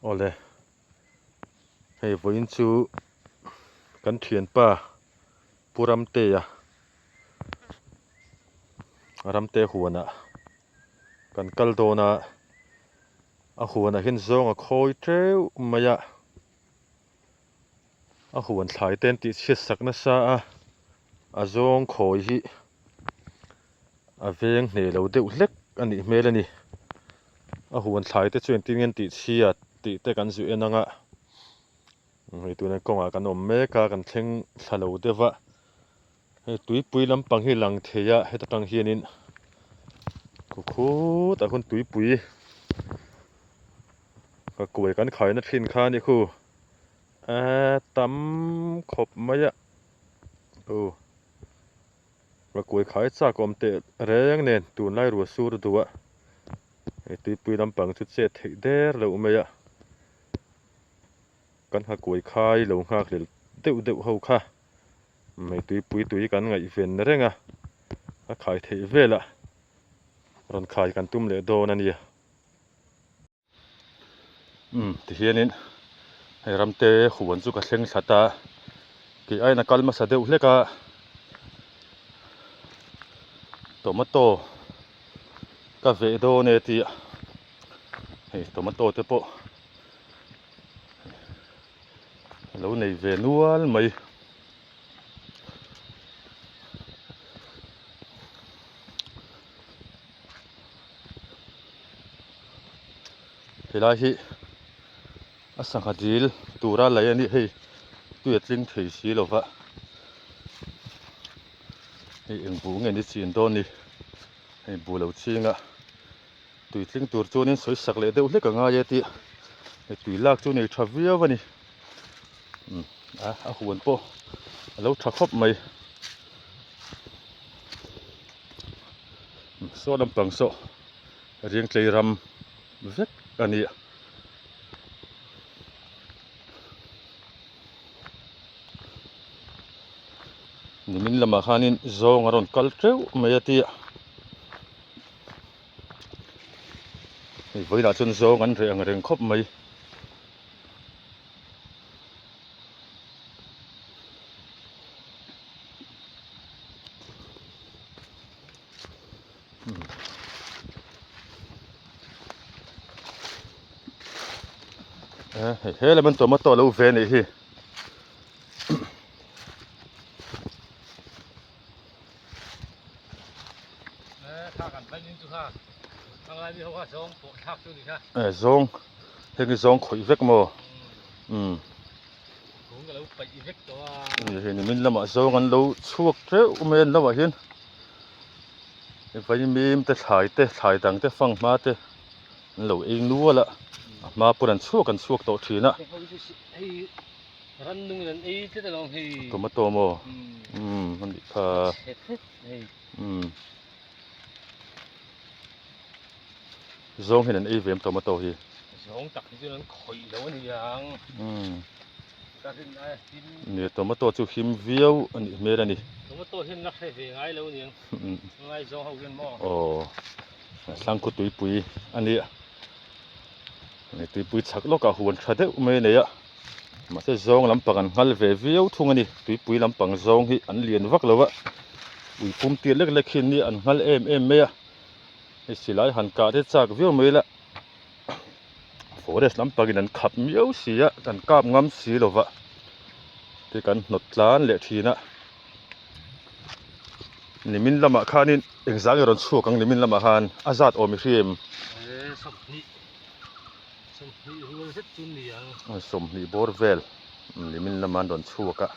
Awle, hei vawiin chu kan thianpa Pu Ramtea, Ramte huanah kan kal dawn a, a huanah hian zawng a khawi teuh mai a, a huan thlai te an tih chhiat sak nasa a, a zawng khawi hi a veng hneh lo deuh hlek a nih hmel a ni. A huan thlai te chu engtin nge an tih chhiat tih te kan zu en ang a, hei tuna kawngah kan awm mek a kan thleng thla lo deuh a, hei tuipui lampang hi lang thei a heta tang hianin khaw khutah khawn tuipui ka kuai kan khaina thin kha a ni khu eee tam khawp mai a aw. Ka kuai khai chak awm teh reng nen tunlai ruah sur duh a, hei tuipui lampang chu chet theih der loh mai a, kan ha kuai khai lo nghak hlel deuh deuh ho kha hei tuipui tui kan ngaihven reng a, a khai theih velah rawn khai kan tum leh dawn a nia. Umm tihianin hei ramte huan chu ka thleng thlat a kei aiin a kal hmasa deuh hlek a tomato ka veh dawn e tih hei tomato te pawh a lo nei ve nual mai. Helai hi a sangha dil tura lei a nih hei tui a tling thei si lo va hei eng buh nge ni chin dawn ni hei buh lo ching a tui tling tur chuanin sawi sak leh deuh hlek a ngai e tih hei tui lak chu nei tha viau a ni umm a a huan pawh a lo tha khawp mai. Saw lampang saw riangtlei ram vek a ni a. Nimin lamah khanin zawng a rawn kal teuh mai a tia. Hei vawiinah chuan zawng an reh ang reng khawp mai. He lam an tomato lo ve anih hi. Zawng heng hi zawng khawih vek maw umm hei nimin lamah zawng an lo chhuak teuh mai a an lamah hian vaimim te thlai te thlai dang te fanghma te an lo ei nual a a hma pawn an chhuak an chhuak tawh thin a. Rannung in an ei tlat alawm hei. Tomato maw? Umm a nih kha. A chhe vek hei. Umm. Zawng hian an ei ve em tomato hi? Zawng tak hi chuan an khawih lo a ni ang. Umm. Ka rin aia him. Nia tomato chu him viau a nih hmel a ni. Tomato hian la hre ve ngai lo a ni ang. Ngai zawng ho hian maw? Aw. Thlangkhaw tuipui a nia. Tuipui chhak lawkah huan tha deuh mai a nei a. Mahse zawng lampang an nghal ve viau thung a ni. Tuipui lampang zawng hi an lian vak lo a, ui pum tir lek lek hi an nia an nghal em em mai a. Hei silai han kah te chak viau mai la, forest lampangin an khap miau si a, kan kap ngam si lo va, te kan hnawt tlan leh thin a. Nimin lamah khanin engzah nge rawn chhuak ang nimin lamah khan a zat awm i hria em? Sawmhnih rual zet chu ni ang. 20 bawr vel nimin lama an rawn chhuak a.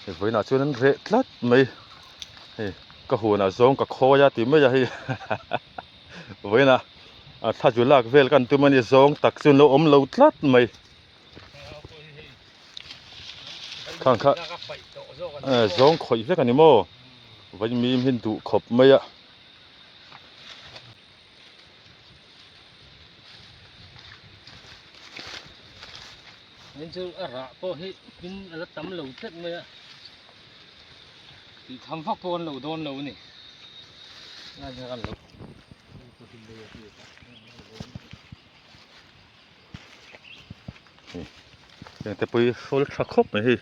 Hei vawiinah chuan an reh tlat mai. Hei ka huanah zawng ka khawi a ti mai a hei vawiinah a thla zu lak vel kan tum a ni zawng tak chu an lo awm lo tlat mai. Khang kha zawng khawih vek a ni maw? Vaimim hi duh khawp mai a. Hei chu a rah pawh hi hmin a la tam lo tlat mai a tih tham vak pawh an lo dawn lo a ni Hei heng te pawh hi hrawl tha khawp mai hei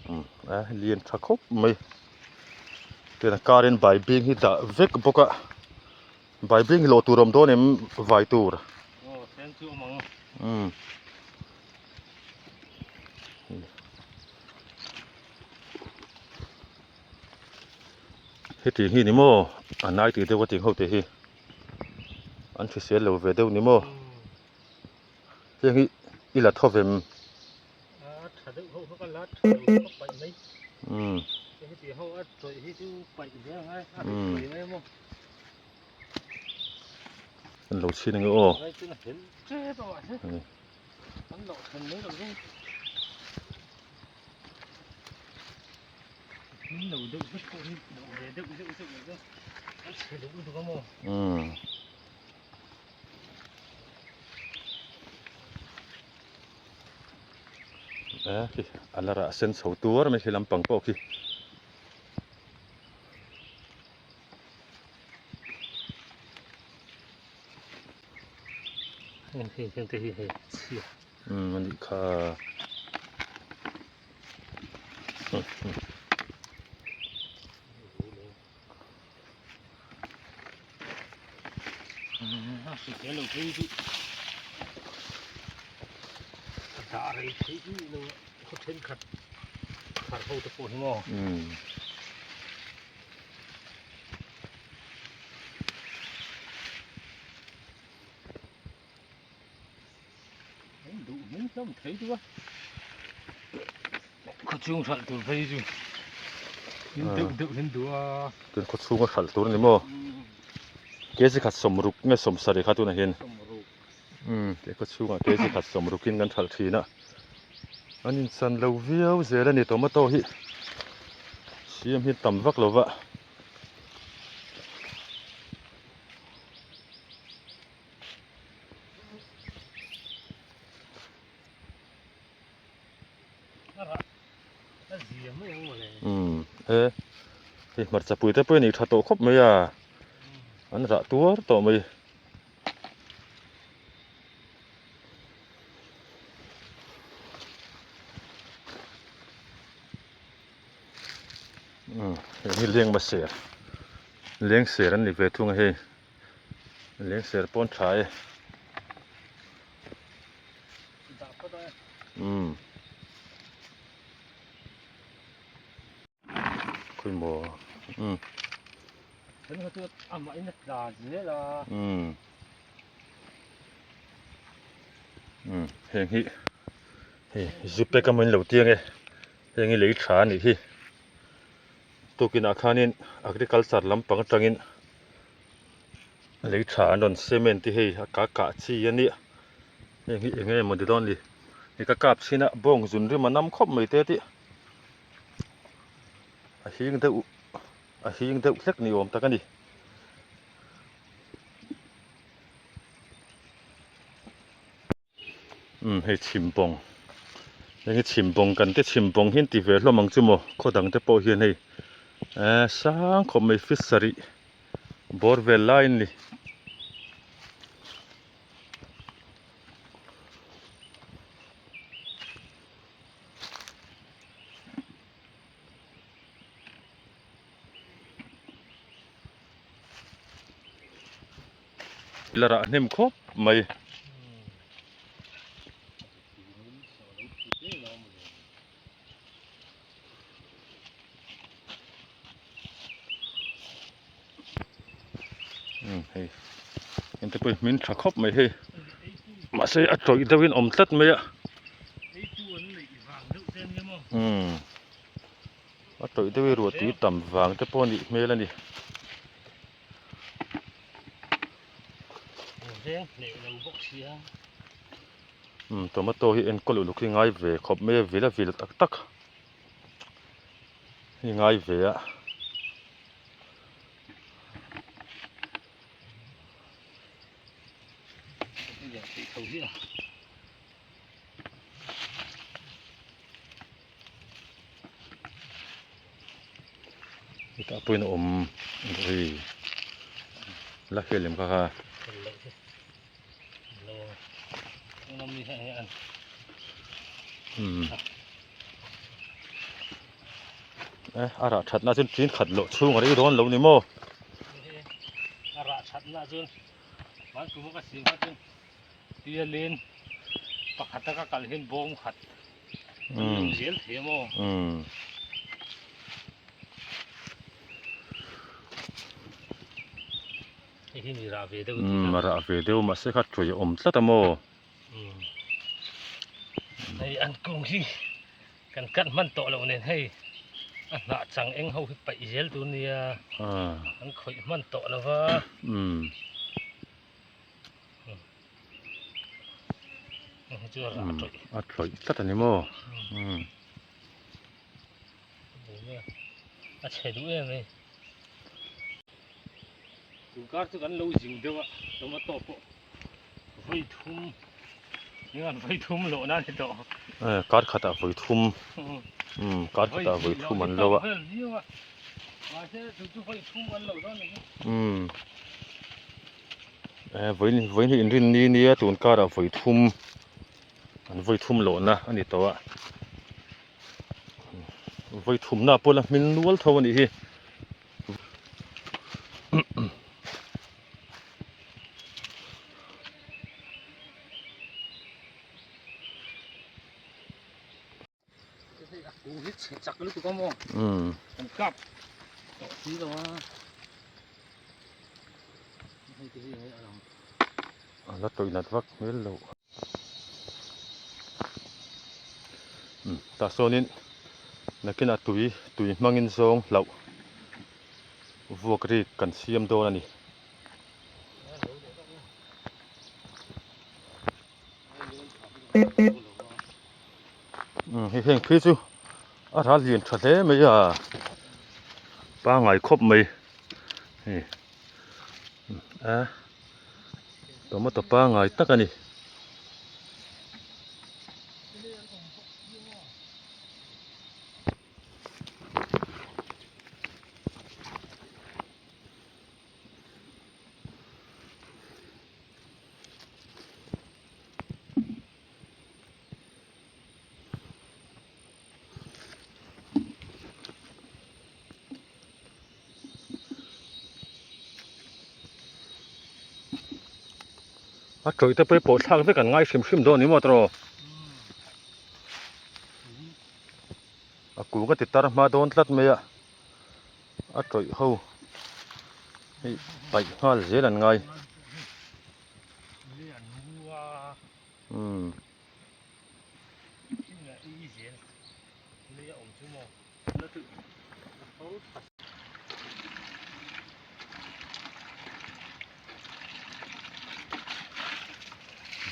umm a lian tha khawp mai tian a karin baibing hi dah vek bawk a baibing hi lawh tur a awm dawn em vai tur aw tlem chu awm ang umm. Heti hi ni maw a nai tih deuh a tih ho te hi an hrisel lo ve deuh ni maw heng hi i la tho vem umm an lo chhin ange aw. Umm e khi a la rah sen chho tuar mai khi lampang pawh khi. Umm a nih kha. Umm. Khawchhung hralh tur phei chu in deuh deuh hian duh a. Tun khawchhunga hralh tur a ni maw? Kg khat sawmruk nge sawmsarih kha tunah hian umm teh khawchhungah kg khat sawmrukin kan hralh thin a. An inchan lo viau zel a ni tomato hi siam hi tam vak lo va. Umm e hei hmarcha pui te pawh hi nei tha tawh khawp mai a an rah tuar tawh mai. Umm hei hi leng maser leng ser an ni ve thung a hei. Lengser pawn tha e. Umm. Khawi maw. Umm. Umm. Umm heng hi hei zu pack a maw in lo tiang e heng hi lei tha a nih hi. Tukinah khanin agriculture lampang atangin lei tha an rawn cement te hei a ka kah chi a nia heng hi eng nge maw ni dawn ni hei ka kap chhin a bawng zun rim a nam khawp mai te tih a hing deuh a hing deuh hlek ni awm tak a ni. Umm hei chhimbawng heng hi chhimbawng kan ti chhimbawng hi an ti ve hlawm ang chu maw khaw dang te pawh hian hei ehh sang khawp mai feet sarih bawr vel lai an ni. La rah hnem khawp mai. Umm hei ente pawh hi hmin tha khawp mai hei mahse a tawih deuhin awm tlat mai a umm a tawih deuhin ruah tui tam vang te pawh a nih hmel a ni. Umm tomato hi enkawl uluk hi ngai ve khawp mai a vil a vil tak tak hi ngai ve a. Hetah pawhin a awm ri la hriat lem kha kha. Umm eh a rah that na chuan tin khat loh chhung a rei dawn lo ni maw? A rah that na chuan van kum a ka siam kha chuan tia len pakhat a ka kal hian bawm khat an lo zel thei a maw? Umm. Hei hi mi rah ve deuh a tih a. Rah ve deuh mahse kha tawih a awm tlat a maw? Hei an kung hi kan cut hman tawh loh nen hei a hnah chang eng ho hi paih zel tur nia an khawih hman tawh lo va. Hei hi chu a rah tawih. A tawih tlat a ni maw? A chhe duh em hei. Tun kar chu kan lo zing deuh a tomato pawh vawi thum eng vawi thum loh na ni tawh. Eh kar khatah vawi thum umm kar khatah vawi thum an lo a. Mahse chu chu vawi thum an lo dawn a ni. Umm eh vawi vawi hnih inrin ni nia tun karah vawi thum an vawi thum loh na a ni tawh a. Vawi thumna pawh la hming nual tho a nih hi. A la tawih nat vak hmel loh. Tah sawnin nakinah tui tui hmangin zawng hlauh vuak rik kan siam dawn a ni. Hei heng phei chu a ral lian tha hle mai a pangngai khawp mai hei a. Tomato pangngai tak a ni. A tawih te pawh hi pawh thlak vek an ngai hrim hrim dawn ni maw tawh a kung a ti tar hma dawn tlat mai a a tawih ho hei paih nghal zel an ngai umm.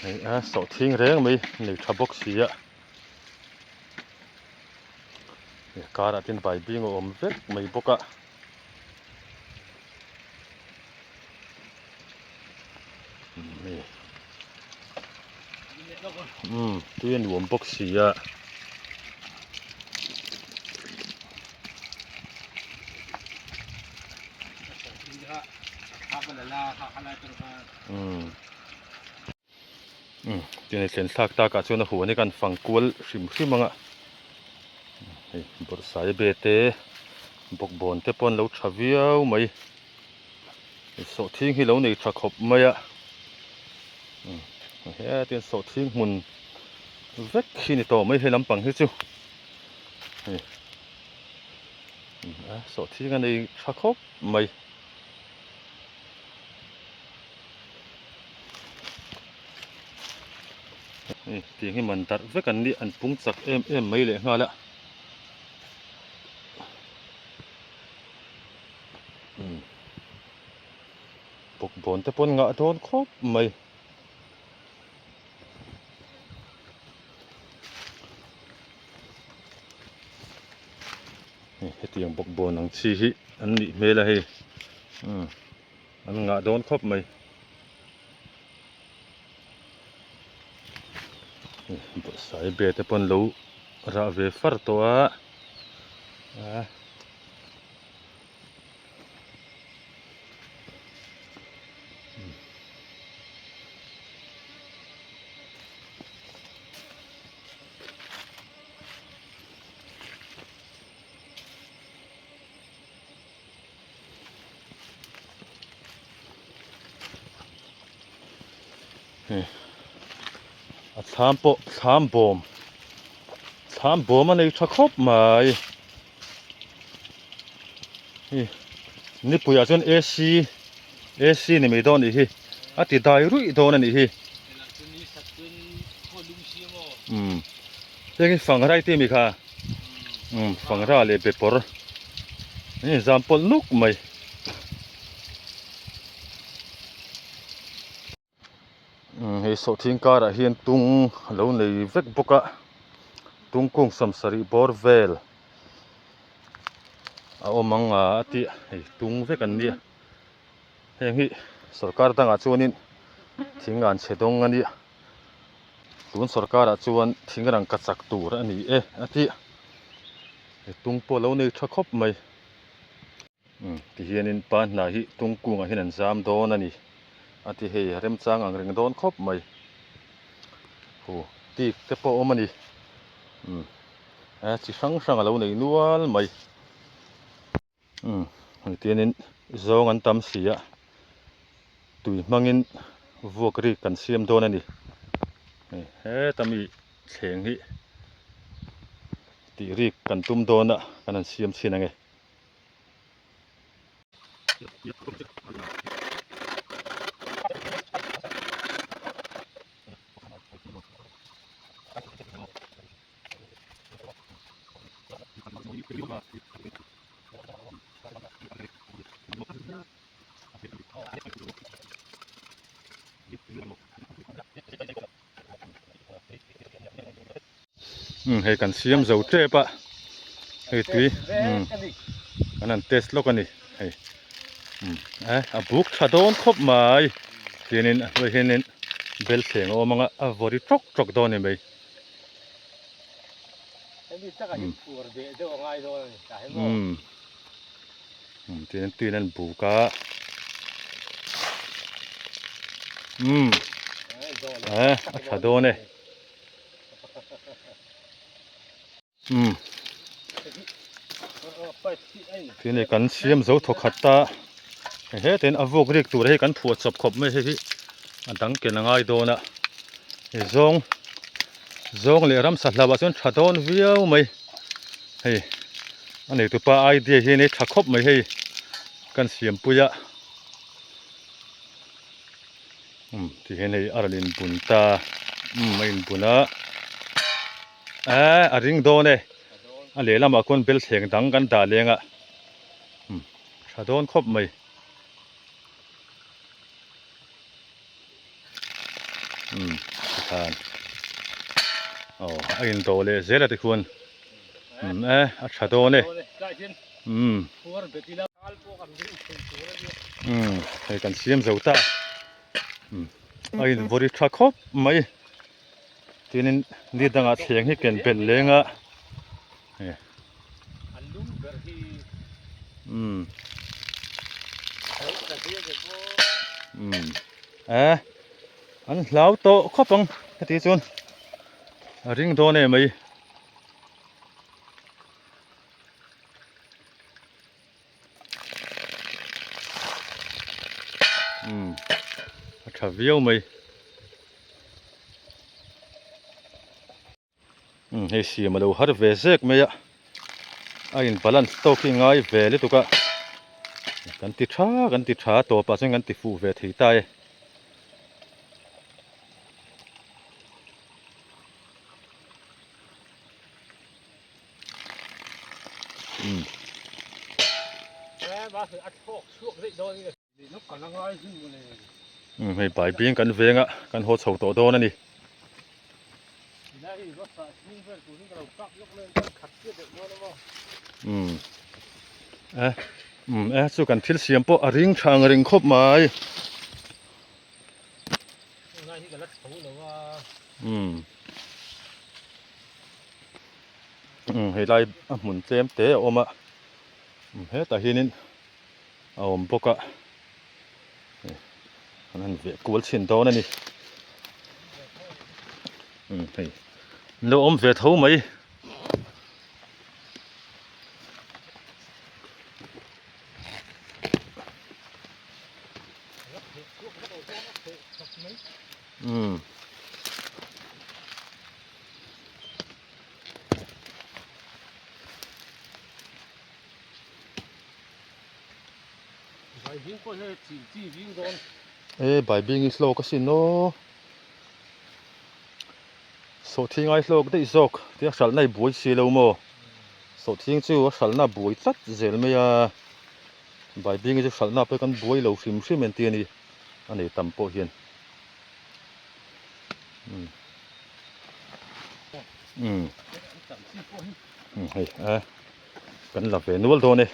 Hei a sawhthing reng mai nei tha bawk si a he karah te hian baibing a awm vek mai bawk a. Umm tui a nuam bawk si a. Umm umm tin hei thlen thlak takah chuan a huan hi kan fang kual hrim hrim ang a hei bawrhsai be te bawkbawn te pawh an lo tha viau mai. Sawhthing hi lo nei tha khawp mai a hetin sawhthing hmun vek hi ni tawh mai hei lampang hi chu hei sawhthing a nei tha khawp mai. Hei tiang hi man darh vek an ni an pung chak em em mai leh nghal a. Bawkbawn te pawn ngah dawn khawp mai. Hei hetiang bawkbawn ang chi hi an nih hmel a hei an ngah dawn khawp mai. Bawrhsai be te pawn lo rah ve far tawh a. Hei a thlam pawh thlam bawm thlam bawm a nei tha khawp mai hei nipui ah chuan ac ac ni mai dawn anih hi a ti dai ruih dawn anih hi umm heng hi fanghrai tih a mi kha umm fanghra leh bepawr an inzam pawlh nuk mai. Hei sawhthing karah hian tung a lo nei vek bawk a tung kung sawmsarih bawr vel a awm ang a a tih hei tung vek an nia heng hi sorkar dangah chuanin thing an chhe dawng a nia tun sorkarah chuan thing rangka chak tur a ni e a tih hei tung pawh a lo nei tha khawp mai. Umm tihianin pa hna hi tung kungah hian an zam dawn a ni a ti hei a remchang ang reng dawn khawp mai hu tik te pawh a awm a ni umm a chi hrang hrang a lo nei nual mai umm tihianin zawng an tam si a tui hmangin vuak rik kan siam dawn a ni hei heta mi thleng hi tih rik kan tum dawn a kan han siam chhin ang e. Umm hei kan siam zo tep a hei tui umm kan han test lawk a ni hei umm eh a buk tha dawn khawp mai tianin a hnuai hianin bel thleng a awm ang a a vawri tawk tawk dawn a ni mai. Umm umm tianin tuiin an buk a umm eh a tha dawn e. Umm Tih kan siam zo thaw khat ta hei hetin a vuak rik tur hi kan phuah chawp khawp mai hei hi a dang ken a ngai dawn a hei zawng zawng leh ramsa hlauh ah chuan tha dawn viau mai hei a neitupa idea hian hei tha khawp mai hei kan siam pui a Umm ti hian hei a rawn inbun ta umm a inbun a eh a ring dawn e a lehlamah khuan bel thleng dang kan dah leng a umm tha dawn khawp mai. Umm tikhan aw a indo leh zel a tikhuan umm eh a tha dawn e umm umm hei kan siam zo ta umm a in vawri tha khawp mai tin in ni dangah thleng hi ken belh leng a hei umm umm eh an hlau tawh khawp ang heti chuan a ring dawn em mai. Umm a tha viau mai. Umm hei siam a lo har ve zek mai a a in balance tawk hi ngai ve lutuk a kan ti tha kan ti tha tawpah chuan kan ti fuh ve thei ta e. Umm hei bai bing kan veng a kan haw chho tawh dawn a ni. Umm eh umm eh chu kan thil siam pawh a ring tha ang ring khawp mai. Umm umm helai a hmun tlem te a awm a umm hetah hianin a awm bawk a an han veh kual chhin dawn a ni umm hei an lo awm ve tho mai. Umm. E baibing hi hlawk asin aw sawhthing ai hlawk daih zawk tia hralhna i buai si lo maw sawhthing chu a hralhna a buai tlat zel mai a baibing hi chu hralhna pawh kan buai lo hrim hrim entir a ni a nei tam pawh hian umm umm hei a kan la ve nual dawn e.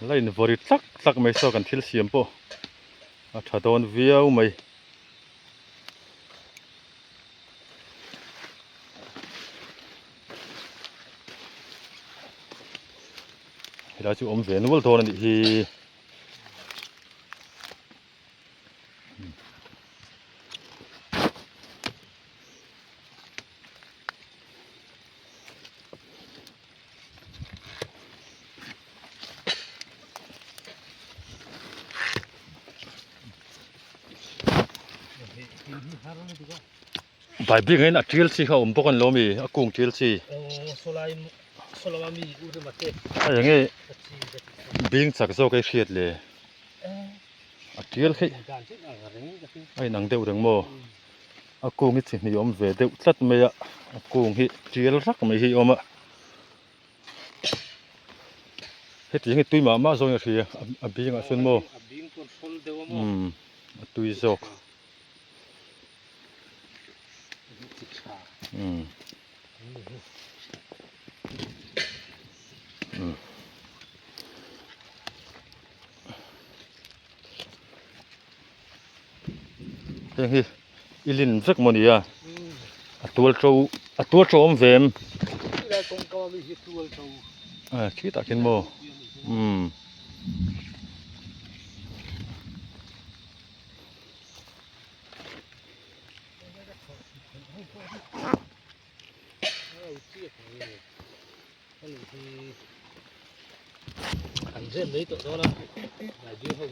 La in vawri tlak tlak mai saw kan thil siam pawh a tha dawn viau mai. Helai chu awm ve nual dawn a nih hi. Baibing ah hian a tial chi kha a awm bawk a ni lo mi a kung tial chi a eng nge bing chak zawk ei hriat le a tial khi a inang deuh reng maw a kung hi chi hnih a awm ve deuh tlat mai a a kung hi tial rak mai hi a awm a hetiang hi tui mah mah zawng in a hria a bing ah chuan maw umm a tui zawk. Umm umm heng hi i lin vek maw nia a tual to a tual to awm ve em a khitah khian maw umm.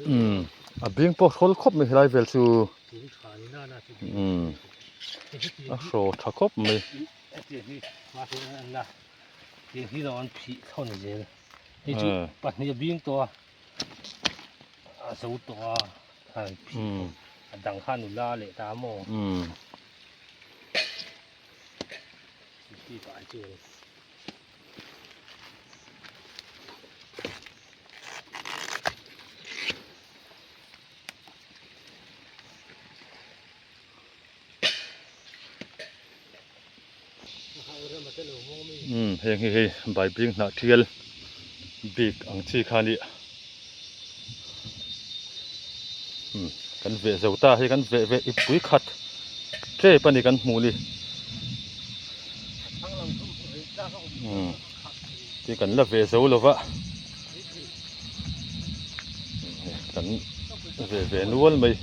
Umm a bing pawh hrawl khawp mai helai vel chu umm a hraw tha khawp mai. A zo tawh a khan phih a dang kha nula leh ta maw tih pah chu a ni. Umm heng hi hei baibing hnah tial bik ang chi kha a ni umm kan veh zo ta hei kan veh veh ipui khat tep a ni kan hmuh ni umm ti kan la veh zo lo va kan veh ve nual mai.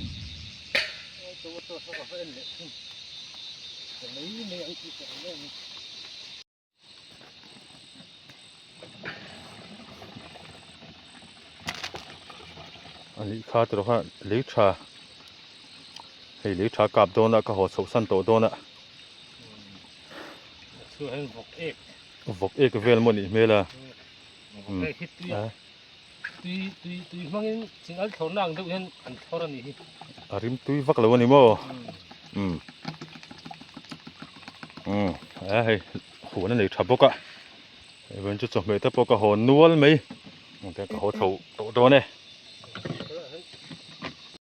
A nih kha tawh kha lei tha hei lei tha kap dawn a ka haw chhoh san tawh dawn a vawk ek vel maw nih hmel a Tui tui tui hmangin ching al thlawrna ang deuh hian an thlawr a nih hi. A rim tui vak lo a ni maw? Umm. Umm a hei huan a nei tha bawk a. Hei vawiin chu chawhmeh te pawh ka hawn nual mai. Engte ka haw chho tawh dawn e.